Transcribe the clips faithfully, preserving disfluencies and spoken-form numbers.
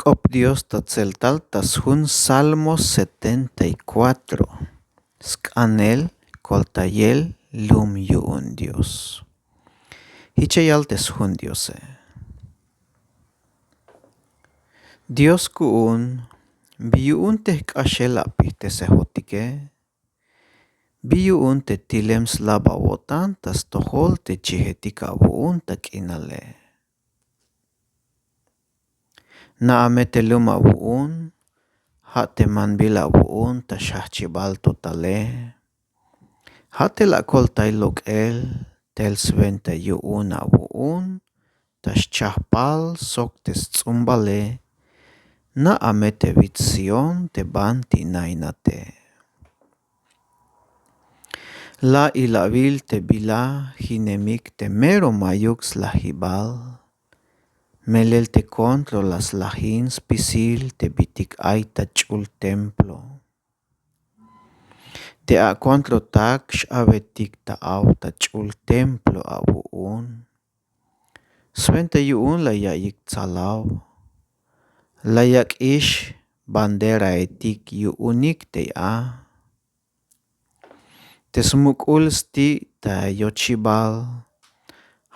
K'op dios ta tseltal ta sjun salmo setenta y kuatro. Sk'anel koltayel lum yu'un dios. Jich ya yal te sjun diose. Dios ku'un, bi yu'un te jk'axel apijtesejotike? Bi yu'un te tilem slab awo'tan ta stojol te chijetik awu'un ta k'inale? Na'a me te lum awu'un, ja' te manbil awu'un ta xjajchibal totale. Ja' te la akoltay lok'el tel swenta yu'un awu'un ta xchajpal sok te sts'umbale. Na'a me te wits sión te banti nainate. La ilawil te bila jinemik te mero ma'yuk slajibal. Melel te kontro la slajin spisil te bitik ay ta ch'ul templo. Te akontrotak x'awetik ta aw ta ch'ul templo awu'un. Swenta yu'un la ya'iyik tsalaw. La yak'ix banderaetik yu'unik tey a. Te smuk'ul sti' ta yochibal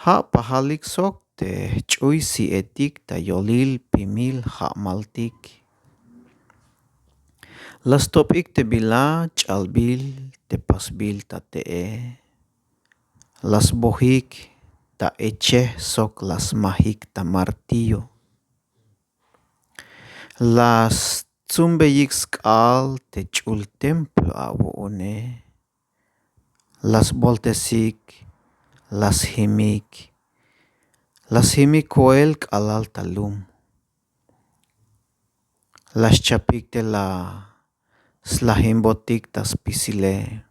ja' pajalik sok te jch'uy si'etik ta yolil pimil ja'maltik. La stop'ik te bila ch'albil te pasbil ta te'e. La sbojik ta echej sok la smajik ta martillo. La stsumbeyik sk'aal te ch'ul templo awu'une. La sboltesik, la sjimik, la sjimik koel k'alal ta lum. La xchapik te la slajinbotik ta spisile.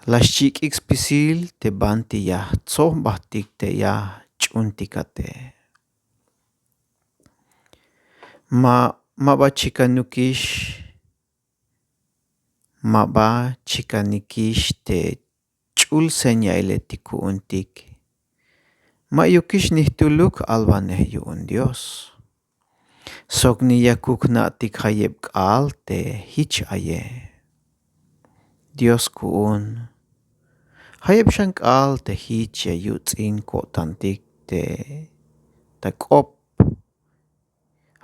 La xchik'ik spisil te banti ya jtsojbajtik te ya jch'uuntikate. Ma ma ba chikanukix, ma ba chikanikix te ch'ul señailetik ku'untik. Ma'yukix nijtuluk albanej yu'un dios. Sok ni yakuk jna'tik jayeb k'aal te jich aye. Dios ku'un, jayeb xan k'aal te jich ya yuts'in ko'tantik te ta k'op.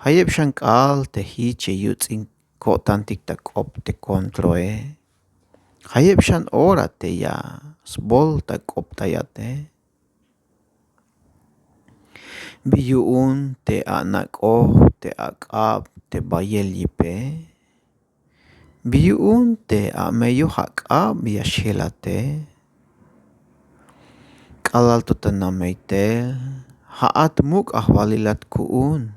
Jayeb xan k'aal te jich ya yuts'in ko'tantik ta k'op te kontroe. Jayeb xan ora te ya sbol ta k'optayate. Bi yu'un te anak'oj te ak'ab te bayel yipe? Bi yu'un te ameyoj ak'ab ya xjelate? K'alal to ta namey tel, ja'at muk' ajwalilat ku'un.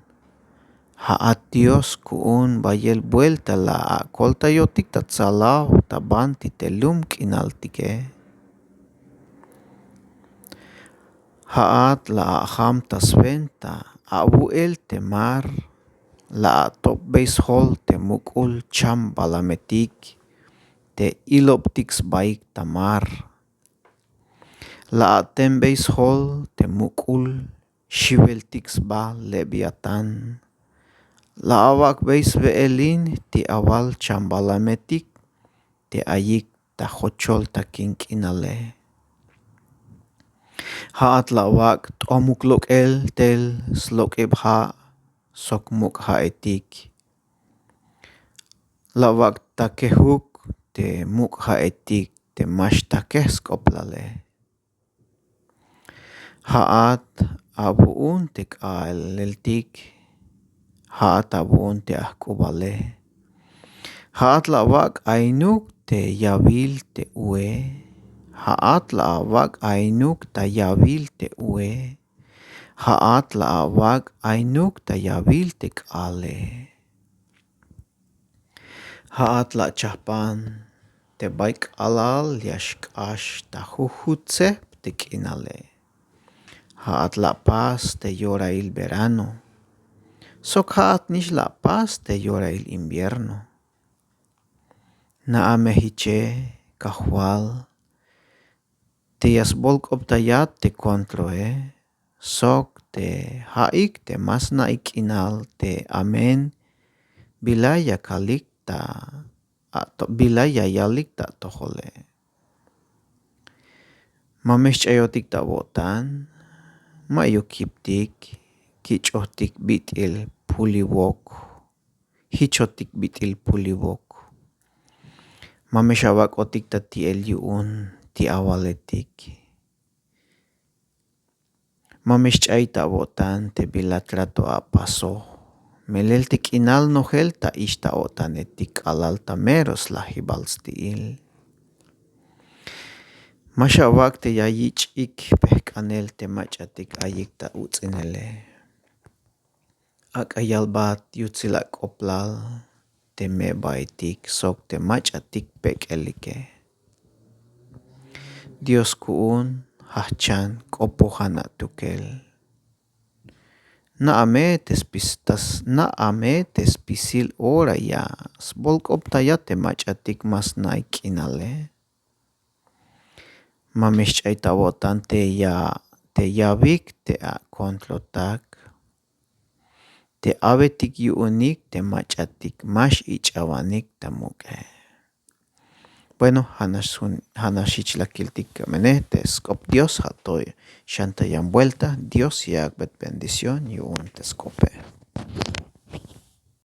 Ja'at dios ku'un bayel buelta la akoltayotik ta tsalaw ta banti te lum k'inaltike. Ja'at la ajam ta swenta awu'el te mar. La atopbey sjol te muk'ul chambalametik te ilobtik sbaik ta mar. La atembey sjol te muk'ul xiweltik sba leviatán. La awak'bey swe'elin ti awal chambalametik te ayik ta jochol ta kin k'inale. Ja'at la awak' t'omuk lok'el tel slok'eb ja' sok muk' ja'etik. La awak' takejuk te muk' ja'etik te ma xtakej sk'oplale. Ja'at awu'un te k'aaleltik. Ja'at awu'un te ajk'ubale. Ja'at la awak' aynuk te yawil te ue. Ja'at la awak' aynuk ta yawil te ue. Ja'at la awak' aynuk ta yawil te k'aale. Ja'at la achajpan te bay k'alal ya xk'ax ta jujut tsejb te k'inale. Ja'at la apas te yorail verano. Sok ja'at nix la apas te yorail invierno. Na'a me jiche, kajwal, te ya sbolk'optayat te kontroe. sok te ja'ik te ma sna'ik k'inal te amen bila ya kalik ta bila ya yalik ta atojole. Ma me xch'ayotik ta awo'tan, ma yukibtik kich'ojtik bit'il puliwok, jichotik bit'il puliwok. Ma me xawak'otik ta ti'el yu'un ti awaletik. Ma me xch'ay ta awo'tan te bila trato apasoj, melel te k'inal nojel ta ix ta o'tanetik k'alal ta mero slajibal sti'il. Ma xawak' te ya yich'ik pejk'anel te mach'atik ayik ta uts'inele. Ak'a yalbat yutsil ak'oblal te me'baetik sok te mach'atik pek'elike. Dios ku'un jajchan k'opojan atukel. Na'a me te spistas na'a me te spisil ora ya sbolk'optaya te mach'atik ma sna'ik k'inale. Ma me xch'ay ta awo'tan te ya te yawik te akontlotak te abetik yu'unik te mach'atik ma x'ich'awanik ta muk'e. Bueno, ja' nax jich la kiltik amene te sk'op Dios ja' to xan ta yan vuelta. Dios ya yak'bet bendición yu'un te sk'ope.